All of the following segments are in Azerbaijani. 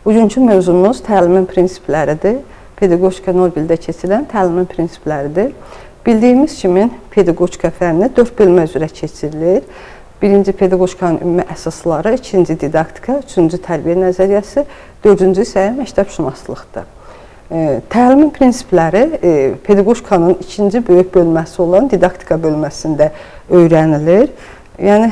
Bugünkü mövzumuz təlimin prinsipləridir. Pedaqogika 01-də keçirilən təlimin prinsipləridir. Bildiyimiz kimi pedaqogika fənni 4 bölmə üzrə keçirilir. Birinci pedaqogikanın ümumi əsasları, ikinci didaktika, üçüncü tərbiyə nəzəriyyəsi, dördüncü isə məktəbşünaslıqdır. Təlimin prinsipləri pedaqogikanın ikinci böyük bölməsi olan didaktika bölməsində öyrənilir. Yəni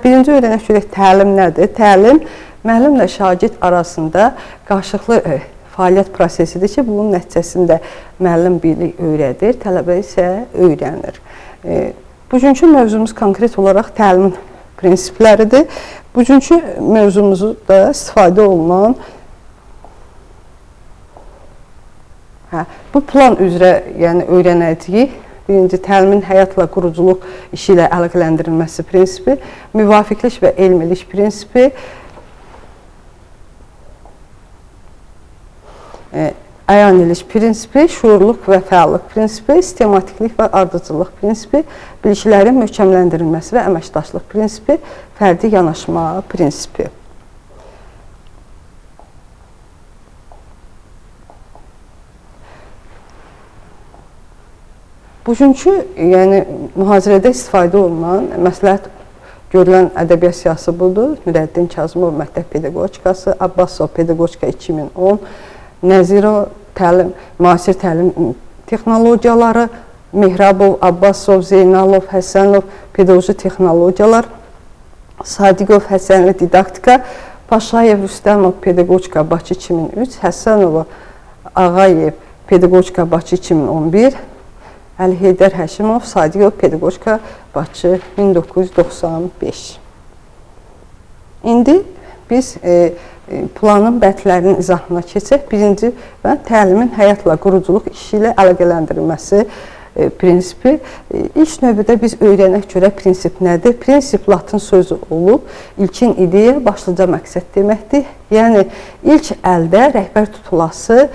birinci öyrənək görək təlim nədir? Təlim müəllimlə şagird arasında qarşılıqlı fəaliyyət prosesidir ki, bunun nəticəsində müəllim bilik öyrədir, tələbə isə öyrənir. Bugünkü mövzumuz konkret olaraq təlimin prinsipləridir. Bugünkü mövzumuzu da istifadə olunan bu plan üzrə yəni öyrənəcəyik. Birinci, təlimin həyatla quruculuq işi ilə əlaqələndirilməsi prinsipi, müvafiqlik və elmilik prinsipi, əyanilik prinsipi, şuurluq və fəallıq prinsipi, sistematiklik və ardıcıllıq prinsipi, biliklərin möhkəmləndirilməsi və əməkdaşlıq prinsipi, fərdi yanaşma prinsipi. Bugünkü, yəni mühazirədə istifadə olunan, məsləhət görülən ədəbiyyat siyahısı budur. Nurəddin Kazımov Məktəb Pedaqogikası, Abbasov Pedaqogika 2010, Nəzirov təlim, müasir təlim texnologiyaları, Mehrabov, Abbasov, Zeynalov, Həsənov pedaqoji texnologiyalar, Sadiqov, Həsənli didaktika, Paşayev, Rüstəmov Pedaqogika Bakı 2003, Həsənova, Ağayev Pedaqogika Bakı 2011, Əli Heydər Həşimov, Sadiqov Pedaqogika Bakı 1995. İndi biz planın bəndlərinin izahına keçək. Birinci və təlimin həyatla quruculuq işi ilə əlaqələndirilməsi prinsipi. İlk növbədə biz öyrənək görə prinsip nədir? Prinsip latın sözü olub, ilkin ideya, başlıca məqsəd deməkdir. Yəni, ilk əldə rəhbər tutulası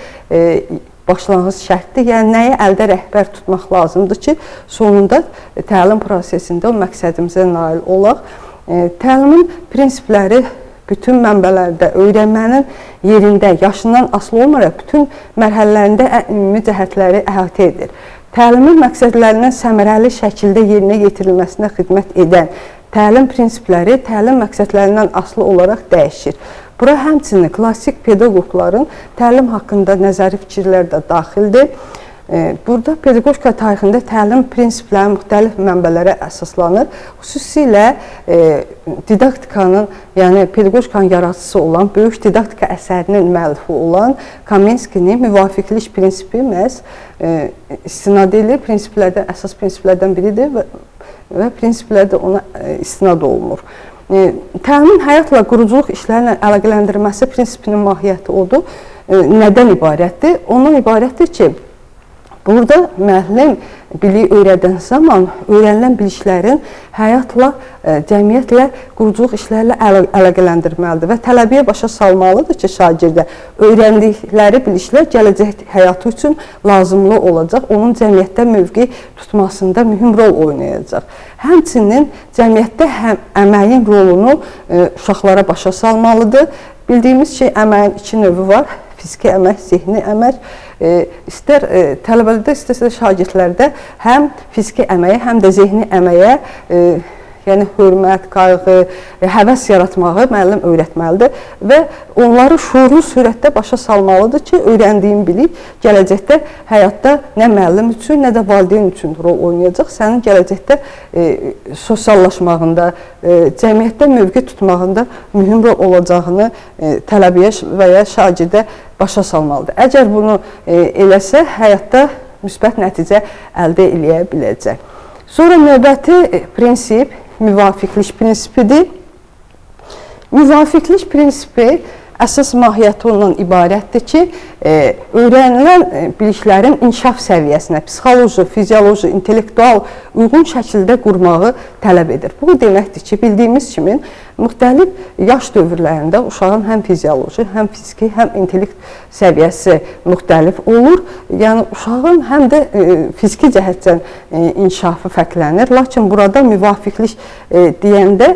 başlanğıc şərtdir. Yəni, nəyi əldə rəhbər tutmaq lazımdır ki, sonunda təlim prosesində o məqsədimizə nail olaq. Təlimin prinsipləri bütün mənbələrdə, öyrənmənin yerində, yaşından asılı olmayaraq bütün mərhələlərində ümumi cəhətləri əhatə edir. Təlimin məqsədlərinin səmərəli şəkildə yerinə yetirilməsinə xidmət edən təlim prinsipləri təlim məqsədlərindən asılı olaraq dəyişir. Bura həmçinin klassik pedaqoqların təlim haqqında nəzəri fikirlər də daxildir. Burada pedaqogika tarixində təlim prinsipləri müxtəlif mənbələrə əsaslanır. Xüsusilə didaktikanın, yəni pedaqogikanın yaradıcısı olan, böyük didaktika əsərinin müəllifi olan Kamenskinin müvafiqlik prinsipi məhz istinad edilir. Prinsiplərdən, əsas prinsiplərdən biridir və prinsiplər də ona istinad olunur. Təlimin həyatla quruculuq işlərlə əlaqələndirilməsi prinsipinin mahiyyəti odur. Nədən ibarətdir? Ondan ibarətdir ki, burada müəllim biliyi öyrədən zaman öyrənilən biliklərin həyatla, cəmiyyətlə, quruculuq işlərlə əlaqələndirməlidir və tələbəyə başa salmalıdır ki, şagirdə öyrəndikləri biliklər gələcək həyatı üçün lazımlı olacaq, onun cəmiyyətdə mövqe tutmasında mühüm rol oynayacaq. Həmçinin cəmiyyətdə həm əməyin rolunu uşaqlara başa salmalıdır. Bildiyimiz ki, əməyin iki növü var. Fiziki əmək, zehni əmək. İstər tələbələrdə, istərsə də şagirdlərdə həm fiziki əməyə, həm də zehni əməyə, yəni hörmət, qayğı, həvəs yaratmağı müəllim öyrətməlidir və onları şuurlu sürətdə başa salmalıdır ki, öyrəndiyim bilik gələcəkdə həyatda nə müəllim üçün, nə də valideyn üçün rol oynayacaq. Sənin gələcəkdə sosiallaşmağında, cəmiyyətdə mövqe tutmağında mühüm rol olacağını tələbəyə və ya şagirdə başa salmalıdır. Əgər bunu eləsə, həyatda müsbət nəticə əldə eləyə biləcək. Sonra növbəti prinsip müvafiqlik prinsipidir. Müvafiqlik prinsipi əsas mahiyyəti ondan ibarətdir ki, öyrənilən biliklərin inkişaf səviyyəsinə psixoloji, fizioloji, intellektual uyğun şəkildə qurmağı tələb edir. Bu deməkdir ki, bildiyimiz kimi Müxtəlif yaş dövrlərində uşağın həm fizioloji, həm fiziki, həm intellekt səviyyəsi müxtəlif olur. Yəni uşağın həm də fiziki cəhətdən inkişafı fərqlənir. Lakin burada müvafiqlik deyəndə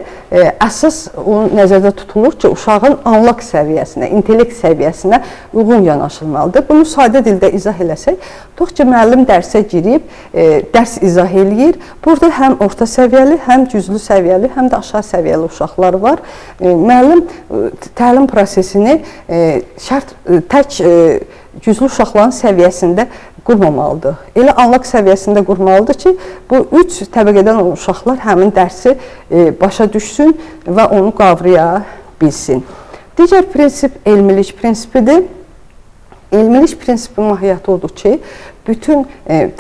əsas o nəzərdə tutulur ki, uşağın anlaq səviyyəsinə, intellekt səviyyəsinə uyğun yanaşılmalıdır. Bunu sadə dildə izah eləsək, tutaq ki, müəllim dərsə girib, dərs izah eləyir. Burada həm orta səviyyəli, həm güclü səviyyəli, həm də aşağı səviyyəli uşaqlar var. Müəllim təlim prosesini şərt tək güclü uşaqların səviyyəsində qurmamalıdır. Elə anlaq səviyyəsində qurmalıdır ki, bu üç təbəqədən olan uşaqlar həmin dərsi başa düşsün və onu qavraya bilsin. Digər prinsip elmilik prinsipidir. Elmilik prinsipi mahiyyəti odur ki, bütün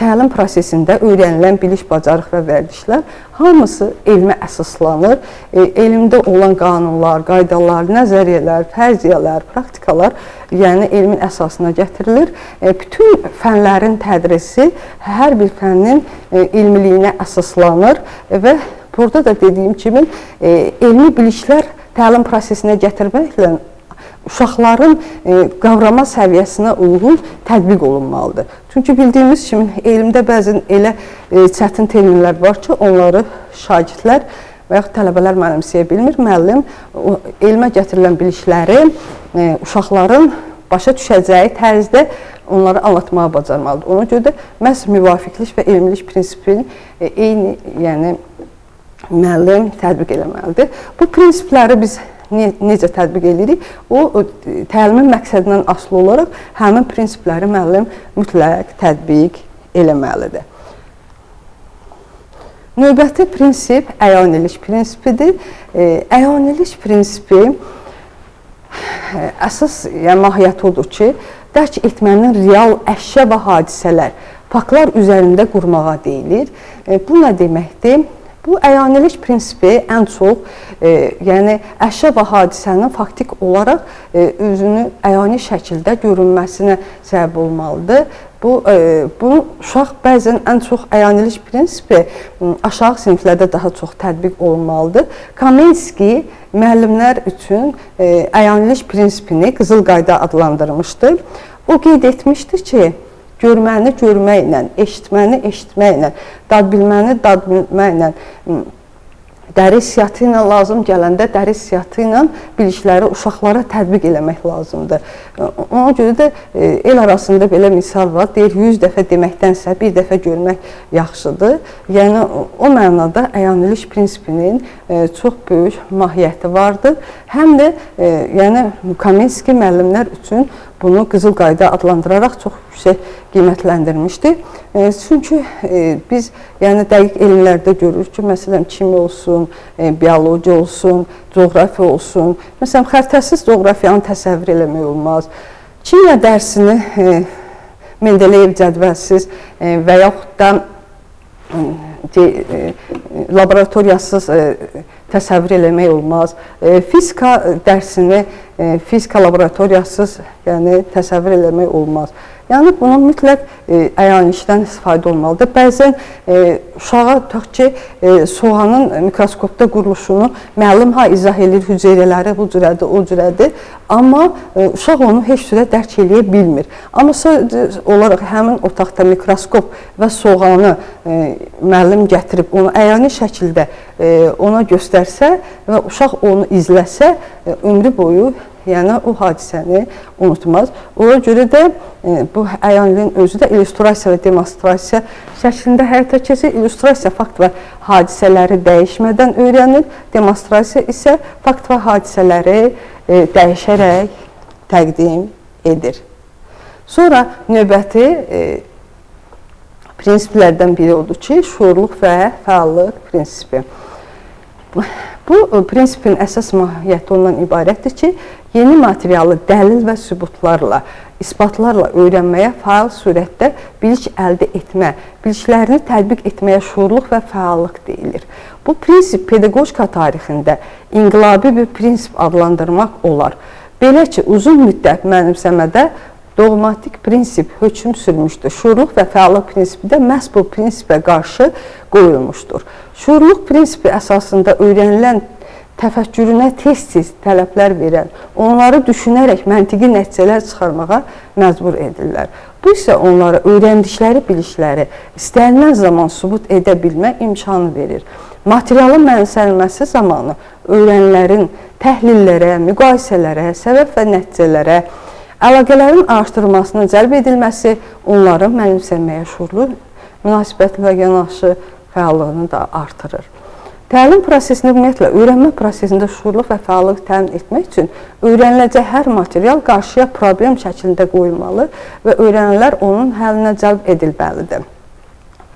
təlim prosesində öyrənilən bilik, bacarıq və vərdişlər hamısı elmə əsaslanır. Elmdə olan qanunlar, qaydalar, nəzəriyyələr, fərziyyələr, praktikalar, yəni elmin əsasına gətirilir. Bütün fənlərin tədrisi hər bir fənnin elmiliyinə əsaslanır və burada da dediyim kimi elmi biliklər təlim prosesinə gətirməklə uşaqların qavrama səviyyəsinə uyğun tətbiq olunmalıdır. Çünki bildiyimiz kimi elmdə bəzən elə çətin terminlər var ki, onları şagirdlər və yaxud tələbələr mənimsəyə bilmir. Müəllim elmə gətirilən bilikləri uşaqların başa düşəcəyi tərzdə onları anlatmağa bacarmalıdır. Ona görə də məhz müvafiqlik və elmilik prinsipini eyni, yəni müəllim tətbiq eləməlidir. Bu prinsipləri biz necə tətbiq edirik? O, təlimin məqsədindən asılı olaraq həmin prinsipləri müəllim mütləq tətbiq eləməlidir. Növbəti prinsip əyanilik prinsipidir. Əyanilik prinsipi əsas yəni, mahiyyəti odur ki, dərk etmənin real əşya və hadisələr, faktlar üzərində qurmağa deyilir. Bu nə deməkdir? Bu əyanilik prinsipi ən çox, yəni əşya və hadisənin faktik olaraq özünü əyani şəkildə görünməsinə səbəb olmalıdır. Bunu uşaq bəzən ən çox əyanilik prinsipi aşağı siniflərdə daha çox tətbiq olunmalıdır. Kamenski müəllimlər üçün əyanilik prinsipini qızıl qayda adlandırmışdı. O qeyd etmişdi ki, görməni görməklə, eşitməni eşitməklə, dad bilməni dad bilməklə, dəri hissiyatı ilə lazım gələndə dəri hissiyatı ilə bilikləri uşaqlara tətbiq eləmək lazımdır. Ona görə də el arasında belə misal var, deyir 100 dəfə deməkdənsə bir dəfə görmək yaxşıdır. Yəni o mənada əyanilik prinsipinin çox böyük mahiyyəti vardır. Həm də yəni Kamenski müəllimlər üçün bunu qızıl qayda adlandıraraq çox yüksək qiymətləndirmişdi. Çünki biz yəni dəqiq elmlərdə görürük ki, məsələn kimya olsun, biologiya olsun, coğrafiya olsun. Məsələn, xəritəsiz coğrafiyanı təsəvvür eləmək olmaz. Kimya dərsini Mendeleyev cədvəlsiz və yaxud da laboratoriyasız təsəvvür eləmək olmaz. Fizika dərsini fizika laboratoriyasız, yəni təsəvvür eləmək olmaz. Yəni bunun mütləq əyanilikdən istifadə olmalıdır. Bəzən uşağa tutaq ki, soğanın mikroskopda quruluşunu müəllim ha izah eləyir, hüceyrələri bu cürədir, o cürədir, amma uşaq onu heç cürə dərk eləyə bilmir. Amma sadəcə olaraq həmin otaqda mikroskop və soğanı müəllim gətirib onu əyani şəkildə ona göstərsə və uşaq onu izləsə, ömrü boyu yəni o hadisəni unutmaz. Ona görə də bu əyaniliyin özü də illüstrasiya və demonstrasiya şəklində həyata keçir. İllüstrasiya fakt və hadisələri dəyişmədən öyrənir. Demonstrasiya isə fakt və hadisələri dəyişərək təqdim edir. Sonra növbəti prinsiplərdən biri odur ki, şuurluq və fəallıq prinsipi. Bu prinsipin əsas mahiyyəti ondan ibarətdir ki, yeni materialı dəlil və sübutlarla, isbatlarla öyrənməyə faal surətdə bilik əldə etmə, biliklərini tətbiq etməyə şuurluq və fəallıq deyilir. Bu prinsip pedaqogika tarixində inqilabi bir prinsip adlandırmaq olar. Belə ki, uzun müddət mənimsəmədə dogmatik prinsip hökm sürmüşdür. Şuurluq və fəallıq prinsipi də məhz bu prinsipə qarşı qoyulmuşdur. Şuurluq prinsipi əsasında öyrənilən təfəkkürünə tez-tez tələblər verən, onları düşünərək məntiqi nəticələr çıxarmağa məcbur edirlər. Bu isə onlara öyrəndikləri bilikləri istənilən zaman sübut edə bilmə imkanı verir. Materialın mənimsənilməsi zamanı öyrənənlərin təhlillərə, müqayisələrə, səbəb və nəticələrə, əlaqələrin araşdırılmasına cəlb edilməsi onların mənimsənməyə şuurlu münasibətlə yanaşı fəallığını da artırır. Təlim prosesində, ümumiyyətlə, öyrənmə prosesində şuurluq və fəallıq təmin etmək üçün öyrəniləcək hər material qarşıya problem şəklində qoyulmalı və öyrənənlər onun həllinə cəlb edilməlidir.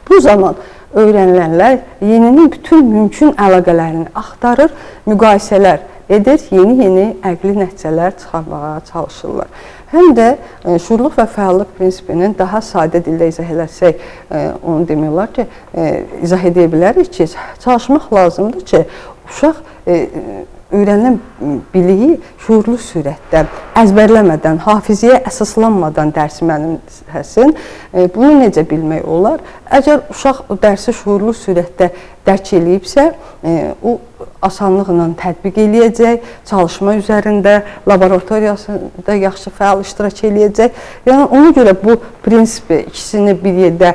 Bu zaman öyrənilənlər yeninin bütün mümkün əlaqələrini axtarır, müqayisələr edir, yeni-yeni əqli nəticələr çıxarmağa çalışırlar. Həm də şuurluq və fəallıq prinsipinin daha sadə dildə izah eləsək, onu demək olar ki, izah edə bilərik ki, çalışmaq lazımdır ki, uşaq öyrənilən biliyi şuurlu sürətdə, əzbərləmədən, hafizəyə əsaslanmadan dərsi mənimsəsin. Bunu necə bilmək olar? Əgər uşaq o dərsi şuurlu sürətdə dərk eləyibsə, o asanlıqla tətbiq eləyəcək, çalışma üzərində, laboratoriyasında yaxşı fəal iştirak eləyəcək. Yəni, ona görə bu prinsipi ikisini bir yerdə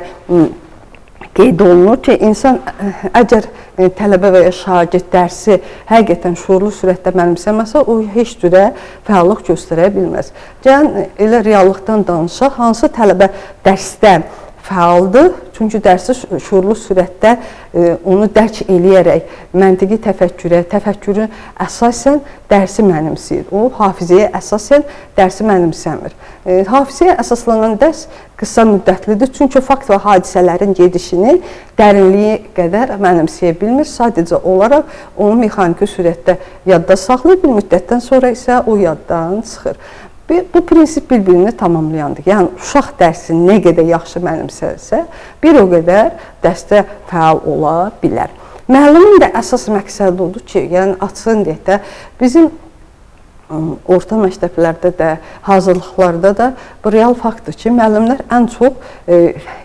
qeyd olunur ki, insan əgər tələbə və ya şagird dərsi həqiqətən şuurlu sürətdə mənimsəməsə, o heç cürə fəallıq göstərə bilməz. Gəlin, elə reallıqdan danışaq, hansı tələbə dərsdə fəaldır? Çünki dərsi şuurlu sürətdə onu dərk eləyərək məntiqi təfəkkürə, təfəkkürün əsasən dərsi mənimsəyir. O, hafizəyə əsasən dərsi mənimsəmir. Hafizəyə əsaslanan dərs qısa müddətlidir. Çünki fakt və hadisələrin gedişini dərinliyi qədər mənimsəyə bilmir. Sadəcə olaraq onu mexaniki sürətdə yadda saxlayır. Bir müddətdən sonra isə o yaddan çıxır. Bu prinsip bir-birini tamamlayandır. Yəni, uşaq dərsini nə qədər yaxşı mənimsəsə, bir o qədər dərsdə fəal ola bilər. Müəllimin də əsas məqsədi odur ki, yəni açığın deyək də, bizim orta məktəblərdə də, hazırlıqlarda da bu real faktdır ki, müəllimlər ən çox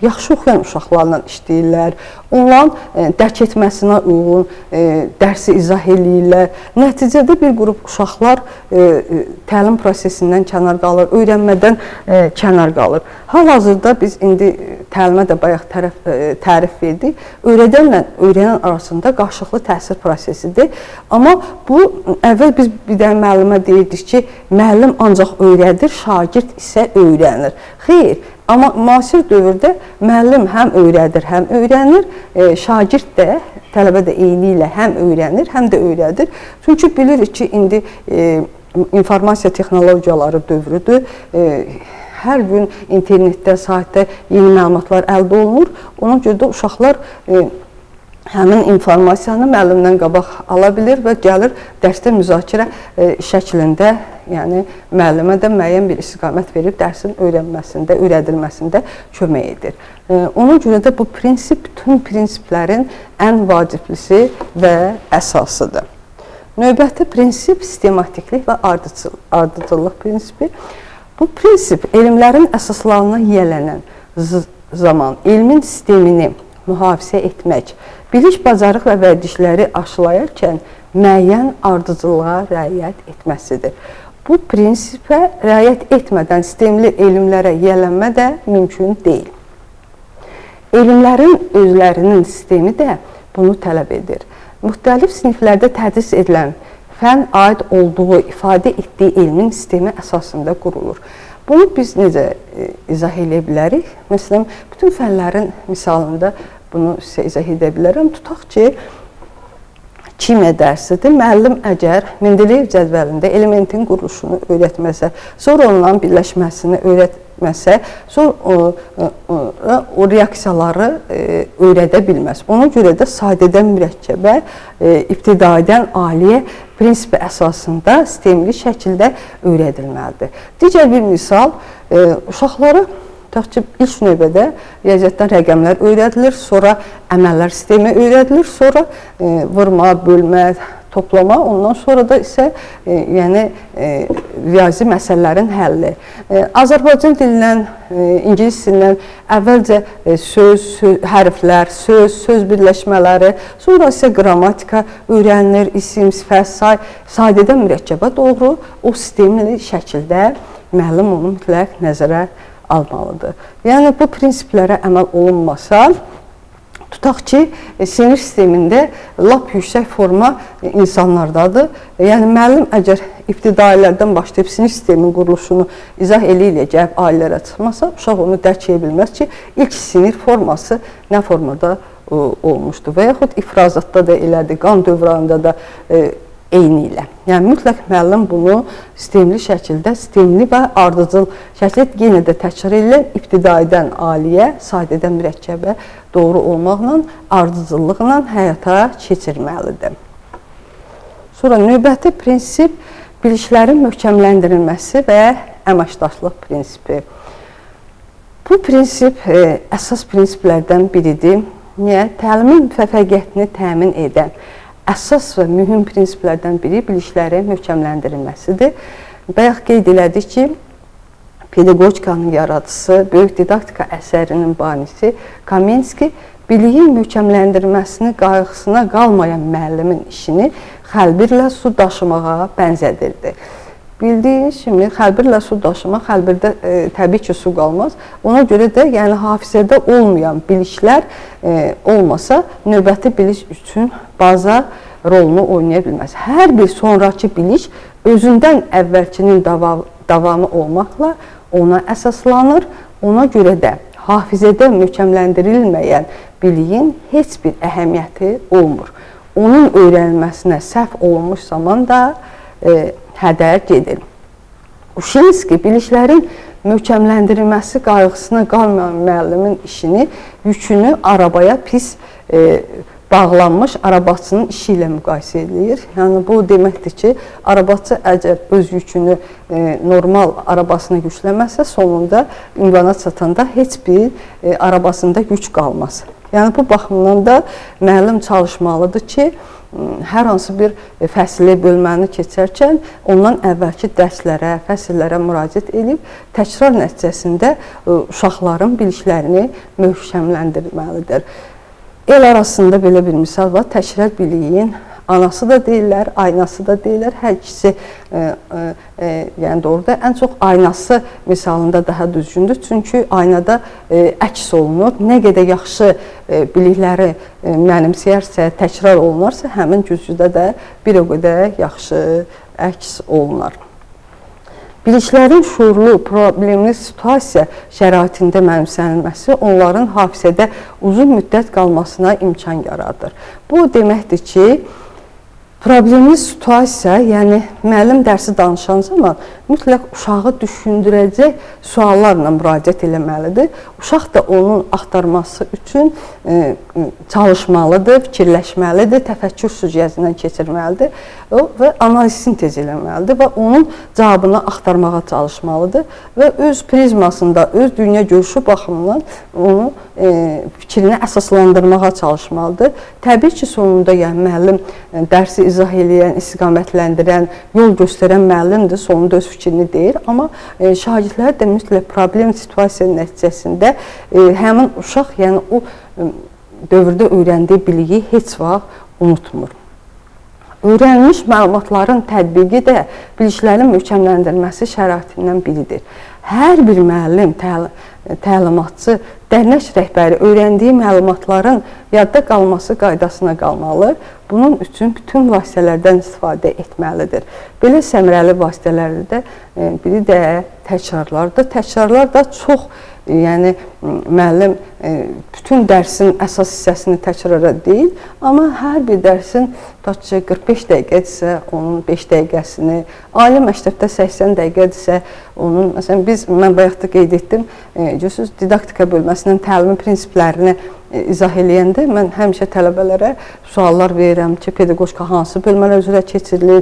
yaxşı oxuyan uşaqlarla işləyirlər, onların dərk etməsinə uyğun dərsi izah eləyirlər. Nəticədə bir qrup uşaqlar təlim prosesindən kənar qalır, öyrənmədən kənar qalır. Hal-hazırda biz indi təlimə də bayaq tərif verdik. Öyrədənlə öyrənən arasında qarşılıqlı təsir prosesidir. Amma bu, əvvəl biz bir dənə müəllimə deyirdik ki, müəllim ancaq öyrədir, şagird isə öyrənir. Xeyr, amma müasir dövrdə müəllim həm öyrədir, həm öyrənir, şagird də, tələbə də eyni ilə həm öyrənir, həm də öyrədir. Çünki bilirik ki, indi informasiya texnologiyaları dövrüdür. Hər gün internetdə, saytda yeni məlumatlar əldə olunur. Ona görə də uşaqlar həmin informasiyanı müəllimdən qabaq ala bilir və gəlir dərsdə müzakirə şəklində, yəni müəllimə də müəyyən bir istiqamət verib dərsin öyrənməsində, öyrədilməsində kömək edir. Ona görə də bu prinsip bütün prinsiplərin ən vaciblisi və əsasıdır. Növbəti prinsip sistematiklik və ardıcıllıq prinsipi. Bu prinsip elmlərin əsaslarına yiyələnən zaman elmin sistemini mühafizə etmək, bilik, bacarıq və vərdişləri aşılayarkən müəyyən ardıcıllığa riayət etməsidir. Bu prinsipə riayət etmədən sistemli elmlərə yiyələnmə də mümkün deyil. Elmlərin özlərinin sistemi də bunu tələb edir. Müxtəlif siniflərdə tədris edilən fən aid olduğu, ifadə etdiyi elmin sistemi əsasında qurulur. Bunu biz necə izah edə bilərik? Məsələn, bütün fənlərin misalında bunu sizə izah edə bilərəm. Tutaq ki, kimya dərsidir. Müəllim əgər Mendeleyev cədvəlində elementin quruluşunu öyrətməsə, sonra onların birləşməsini öyrətməsə, sonra o reaksiyaları öyrədə bilməz. Ona görə də sadədən mürəkkəbə, ibtidaidən aliyə prinsipi əsasında sistemli şəkildə öyrədilməlidir. Digər bir misal, uşaqları tutaq ki, ilk növbədə riyaziyyatdan rəqəmlər öyrədilir, sonra əməllər sistemi öyrədilir, sonra vurma, bölmə, toplama, ondan sonra da isə yəni riyazi məsələlərin həlli. Azərbaycan dilindən, ingilis dilindən əvvəlcə söz, hərflər, söz birləşmələri, sonra isə qrammatika öyrənilir, isim, sifət, say, sadədən mürəkkəbə doğru o sistemli şəkildə müəllim onu mütləq nəzərə almalıdır. Yəni bu prinsiplərə əməl olunmasa, tutaq ki, sinir sistemində lap yüksək forma insanlardadır. Yəni müəllim əgər ibtidailərdən başlayıb sinir sisteminin quruluşunu izah eləyə-eləyə gəlib ailələrə çıxmasa, uşaq onu dərk edə bilməz ki, ilk sinir forması nə formada olmuşdu. Və yaxud ifrazatda da elədir, qan dövranında da eyni ilə. Yəni mütləq müəllim bunu sistemli şəkildə, sistemli və ardıcıl şəkildə yenə də təkrar edilən ibtidaidən aliyə, sadədən mürəkkəbə doğru olmaqla, ardıcıllıqla həyata keçirməlidir. Sonra növbəti prinsip biliklərin möhkəmləndirilməsi və əməkdaşlıq prinsipi. Bu prinsip əsas prinsiplərdən biridir. Niyə? Təlimin müvəffəqiyyətini təmin edən əsas və mühüm prinsiplərdən biri biliklərin möhkəmləndirilməsidir. Bayaq qeyd elədik ki, pedaqogikanın yaradıcısı, böyük didaktika əsərinin banisi Kamenski biliyin möhkəmləndirilməsini qayğısına qalmayan müəllimin işini xəlbirlə su daşımağa bənzədirdi. Bildiyiniz kimi, xəlbirlə su daşıma, xəlbirdə təbii ki, su qalmaz. Ona görə də yəni, hafizədə olmayan biliklər olmasa, növbəti bilik üçün baza rolunu oynaya bilməz. Hər bir sonrakı bilik özündən əvvəlkinin davamı olmaqla ona əsaslanır. Ona görə də hafizədə möhkəmləndirilməyən biliyin heç bir əhəmiyyəti olmur. Onun öyrənilməsinə səhv olunmuş zaman da hədər gedir. Uşinski biliklərin möhkəmləndirilməsi qayğısına qalmayan müəllimin işini, yükünü arabaya pis bağlanmış arabaçının işi ilə müqayisə edir. Yəni bu deməkdir ki, arabaçı əgər öz yükünü normal arabasına yükləməsə, sonunda ünvana çatanda heç bir arabasında yük qalmaz. Yəni bu baxımdan da müəllim çalışmalıdır ki, hər hansı bir fəsli bölməni keçərkən ondan əvvəlki dərslərə, fəsillərə müraciət edib təkrar nəticəsində uşaqların biliklərini möhkəmləndirməlidir. El arasında belə bir misal var, təkrar biliyin anası da deyirlər, aynası da deyirlər. Hər ikisi yəni doğrudur. Ən çox aynası misalında daha düzgündür. Çünki aynada əks olunur. Nə qədər yaxşı bilikləri mənimsəyərsə, təkrar olunarsa, həmin güzgüdə də bir o qədər yaxşı əks olunar. Biliklərin şuurlu, problemli situasiya şəraitində mənimsənilməsi onların hafizədə uzun müddət qalmasına imkan yaradır. Bu deməkdir ki, problemli situasiya, yəni müəllim dərsi danışan zaman mütləq uşağı düşündürəcək suallarla müraciət eləməlidir. Uşaq da onun axtarması üçün çalışmalıdır, fikirləşməlidir, təfəkkür süzgəcindən keçirməlidir və analiz sintez eləməlidir və onun cavabını axtarmağa çalışmalıdır və öz prizmasında, öz dünya görüşü baxımından onu fikrini əsaslandırmağa çalışmalıdır. Təbii ki, sonunda yəni müəllim dərsi izah eləyən, istiqamətləndirən, yol göstərən müəllimdir, sonunda öz fikrini deyir. Amma şagirdlər də mütləq problem situasiya nəticəsində həmin uşaq, yəni o dövrdə öyrəndiyi biliyi heç vaxt unutmur. Öyrənilmiş məlumatların tətbiqi də biliklərin möhkəmləndirilməsi şəraitindən biridir. Hər bir müəllim, təlimatçı, dərnək rəhbəri öyrəndiyi məlumatların yadda qalması qaydasına qalmalı. Bunun üçün bütün vasitələrdən istifadə etməlidir. Belə səmərəli vasitələrdə də biri də təkrarlardır. Təkrarlar da çox, yəni müəllim bütün dərsin əsas hissəsini təkrara deyil, amma hər bir dərsin tutaq ki, 45 dəqiqədirsə, onun 5 dəqiqəsini, ali məktəbdə 80 dəqiqədirsə, onun, məsələn, mən bayaq da qeyd etdim, görürsünüz, didaktika bölməsinin təlimin prinsiplərini izah eləyəndə mən həmişə tələbələrə suallar verirəm ki, pedaqogika hansı bölmələr üzrə keçirilir,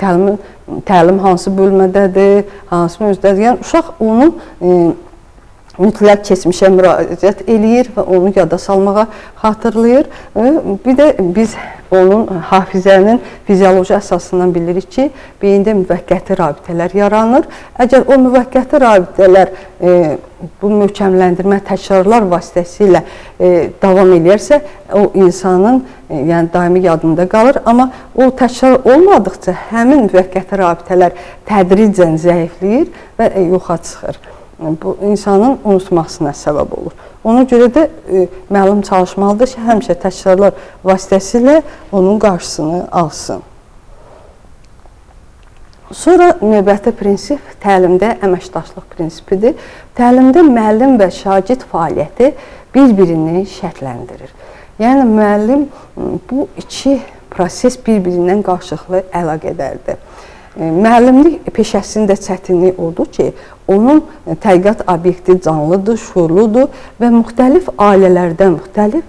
təlim hansı bölmədədir, hansı mövzudədir. Yəni, uşaq onun mütləq keçmişə müraciət eləyir və onu yada salmağa xatırlayır. Bir də biz onun hafizənin fizioloji əsasından bilirik ki, beyində müvəqqəti rabitələr yaranır. Əgər o müvəqqəti rabitələr bu möhkəmləndirmə təkrarlar vasitəsilə davam eləyərsə, o insanın yəni daimi yadında qalır. Amma o təkrar olmadıqca həmin müvəqqəti rabitələr tədricən zəifləyir və yoxa çıxır. Bu insanın unutmasına səbəb olur. Ona görə də müəllim çalışmalıdır ki, həmişə təkrarlar vasitəsilə onun qarşısını alsın. Sonra növbəti prinsip təlimdə əməkdaşlıq prinsipidir. Təlimdə müəllim və şagird fəaliyyəti bir-birini şərtləndirir. Yəni müəllim bu iki proses bir-birindən qarşılıqlı əlaqədardır. Müəllimlik peşəsində çətinlik odur ki, onun tədqiqat obyekti canlıdır, şuurludur və müxtəlif ailələrdən, müxtəlif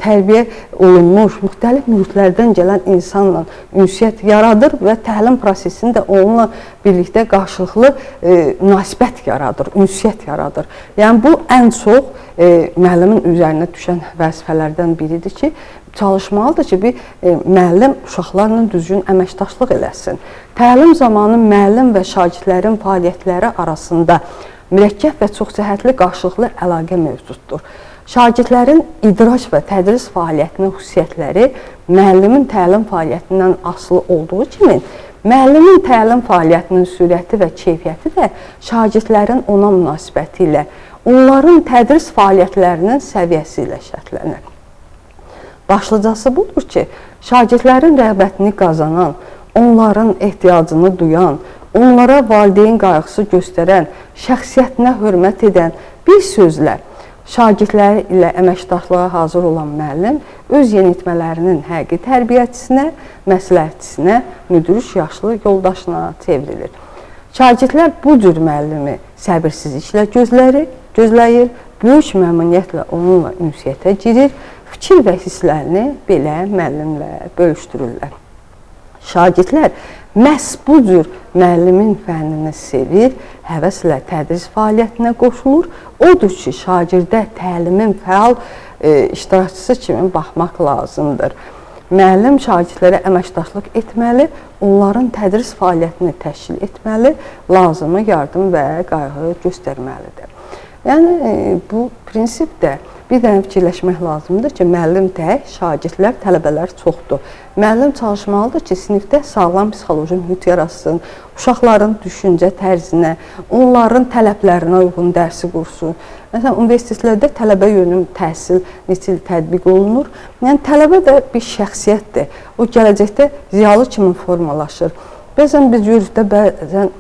tərbiyə olunmuş, müxtəlif mühitlərdən gələn insanla ünsiyyət yaradır və təlim prosesində onunla birlikdə qarşılıqlı münasibət yaradır, ünsiyyət yaradır. Yəni bu ən çox müəllimin üzərinə düşən vəzifələrdən biridir ki, çalışmalıdır ki, bir müəllim uşaqlarla düzgün əməkdaşlıq eləsin. Təlim zamanı müəllim və şagirdlərin fəaliyyətləri arasında mürəkkəb və çoxcəhətli qarşılıqlı əlaqə mövcuddur. Şagirdlərin idrac və tədris fəaliyyətinin xüsusiyyətləri müəllimin təlim fəaliyyətindən asılı olduğu kimi, müəllimin təlim fəaliyyətinin sürəti və keyfiyyəti də şagirdlərin ona münasibəti ilə, onların tədris fəaliyyətlərinin səviyyəsi ilə şərtlənir. Başlıcası budur ki, şagirdlərin rəğbətini qazanan, onların ehtiyacını duyan, onlara valideyn qayğısı göstərən, şəxsiyyətinə hörmət edən, bir sözlə şagirdləri ilə əməkdaşlığa hazır olan müəllim öz yeniyetmələrinin həqiqi tərbiyəçisinə, məsləhətçisinə, müdrik yaşlı yoldaşına çevrilir. Şagirdlər bu cür müəllimi səbirsizliklə gözləyir, böyük məmnuniyyətlə onunla ünsiyyətə girir, fikir və hisslərini belə müəllimlə bölüşdürürlər. Şagirdlər məhz bu cür müəllimin fənnini sevir, həvəslə tədris fəaliyyətinə qoşulur. Odur ki, şagirdə təlimin fəal iştirakçısı kimi baxmaq lazımdır. Müəllim şagirdlərə əməkdaşlıq etməli, onların tədris fəaliyyətini təşkil etməli, lazımı yardım və qayğı göstərməlidir. Yəni bu prinsipdə bir dənə fikirləşmək lazımdır ki, müəllim tək, şagirdlər, tələbələr çoxdur. Müəllim çalışmalıdır ki, sinifdə sağlam psixoloji mühit yaratsın, uşaqların düşüncə tərzinə, onların tələblərinə uyğun dərsi qursun. Məsələn, universitetlərdə tələbə yönüm təhsil neçə il tətbiq olunur. Yəni, tələbə də bir şəxsiyyətdir. O, gələcəkdə ziyalı kimi formalaşır. Bəzən biz görürük də, bəzən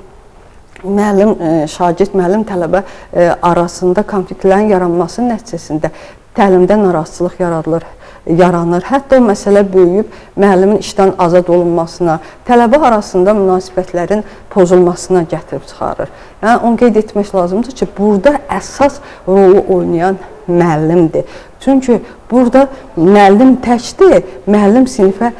müəllim, şagird, müəllim, tələbə arasında konfliktlərin yaranması nəticəsində təlimdə narazılıq yaranır. Hətta o məsələ böyüyüb müəllimin işdən azad olunmasına, tələbə arasında münasibətlərin pozulmasına gətirib çıxarır. Yəni, onu qeyd etmək lazımdır ki, burada əsas rolu oynayan müəllimdir. Çünki burada müəllim təkdir, müəllim sinifə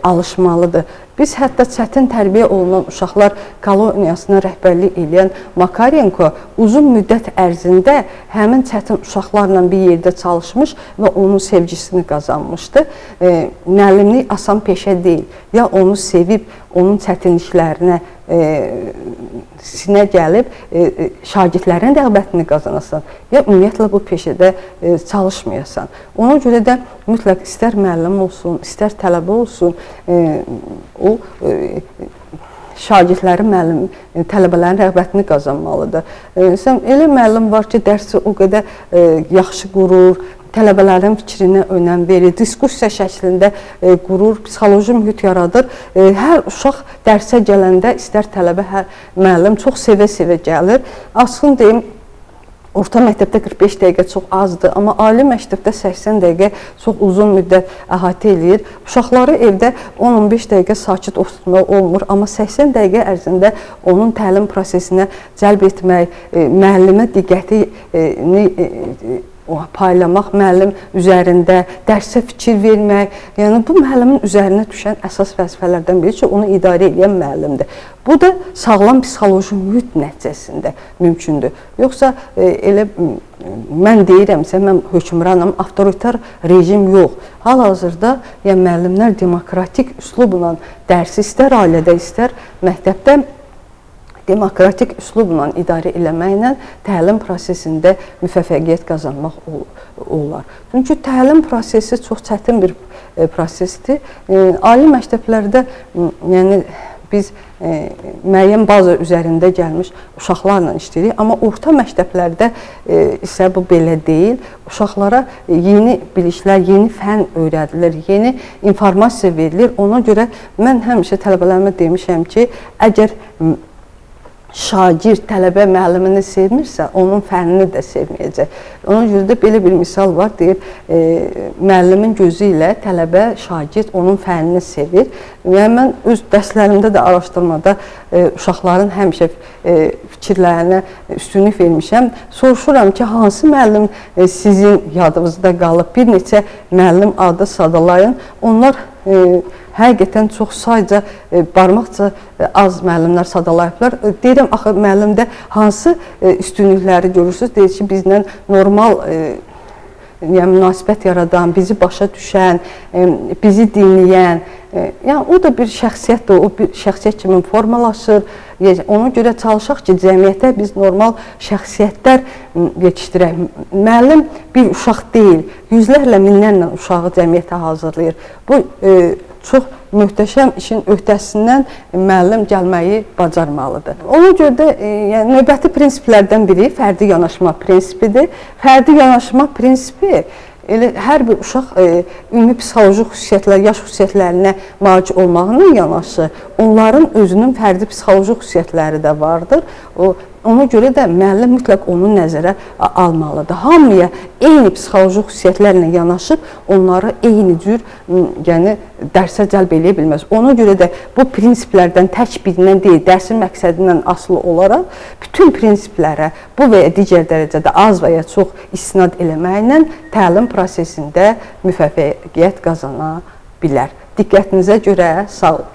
alışmalıdır. Biz hətta çətin tərbiyə olunan uşaqlar koloniyasına rəhbərlik eləyən Makarenko uzun müddət ərzində həmin çətin uşaqlarla bir yerdə çalışmış və onun sevgisini qazanmışdı. Müəllimlik asan peşə deyil. Ya onu sevib, onun çətinliklərinə sinə gəlib şagirdlərin rəğbətini qazanasan, ya ümumiyyətlə bu peşədə çalışmayasan. Ona görə də mütləq istər müəllim olsun, istər tələbə olsun, o şagirdlərin, müəllim, tələbələrin rəğbətini qazanmalıdır. Sən elə müəllim var ki, dərsi o qədər yaxşı qurur, tələbələrin fikrinə önəm verir, diskussiya şəklində qurur, psixoloji mühit yaradır. Hər uşaq dərsə gələndə istər tələbə, hər müəllim çox sevə-sevə gəlir. Açığını deyim, orta məktəbdə 45 dəqiqə çox azdır, amma ali məktəbdə 80 dəqiqə çox uzun müddət əhatə eləyir. Uşaqları evdə 10-15 dəqiqə sakit oturtmaq olmur, amma 80 dəqiqə ərzində onun təlim prosesinə cəlb etmək, müəllimə diqqətini paylamaq müəllim üzərində, dərsə fikir vermək, yəni bu müəllimin üzərinə düşən əsas vəzifələrdən biri ki, onu idarə edən müəllimdir. Bu da sağlam psixoloji mühit nəticəsində mümkündür. Yoxsa elə mən deyirəmsə, mən hökmranam, avtoritar rejim yox. Hal-hazırda yəni müəllimlər demokratik üslubla dərsi istər ailədə, istər məktəbdə demokratik üslubla idarə eləməklə təlim prosesində müvəffəqiyyət qazanmaq olar. Çünki təlim prosesi çox çətin bir prosesdir. Ali məktəblərdə yəni biz müəyyən baza üzərində gəlmiş uşaqlarla işləyirik, amma orta məktəblərdə isə bu belə deyil. Uşaqlara yeni biliklər, yeni fən öyrədilir, yeni informasiya verilir. Ona görə mən həmişə tələbələrimə demişəm ki, əgər şagird, tələbə müəllimini sevmirsə, onun fənnini də sevməyəcək. Ona görə də belə bir misal var, deyir, müəllimin gözü ilə tələbə, şagird onun fənnini sevir. Yəni, mən öz dərslərimdə də araşdırmada uşaqların həmişə fikirlərinə üstünlük vermişəm. Soruşuram ki, hansı müəllim sizin yadınızda qalıb? Bir neçə müəllim adı sadalayın. Onlar həqiqətən çox sayca, barmaqca az müəllimlər sadalayıblar. Deyirəm, axı müəllimdə hansı üstünlükləri görürsünüz? Deyir ki, bizlə normal yəni, münasibət yaradan, bizi başa düşən, bizi dinləyən, yəni o da bir şəxsiyyətdir, o bir şəxsiyyət kimi formalaşır. Yəni, ona görə çalışaq ki, cəmiyyətə biz normal şəxsiyyətlər yetişdirək. Müəllim bir uşaq deyil, yüzlərlə, minlərlə uşağı cəmiyyətə hazırlayır. Bu çox möhtəşəm işin öhdəsindən müəllim gəlməyi bacarmalıdır. Ona görə də yəni, növbəti prinsiplərdən biri fərdi yanaşma prinsipidir. Fərdi yanaşma prinsipi elə hər bir uşaq ümumi psixoloji xüsusiyyətlər, yaş xüsusiyyətlərinə malik olmağına yanaşı, onların özünün fərdi psixoloji xüsusiyyətləri də vardır. Ona görə də müəllim mütləq onu nəzərə almalıdır. Hamıya eyni psixoloji xüsusiyyətlərlə yanaşıb, onları eyni cür yəni, dərsə cəlb eləyə bilməz. Ona görə də bu prinsiplərdən tək birindən deyil, dərsin məqsədindən asılı olaraq bütün prinsiplərə bu və ya digər dərəcədə az və ya çox istinad eləməklə təlim prosesində müvəffəqiyyət qazana bilər. Diqqətinizə görə sağ olun.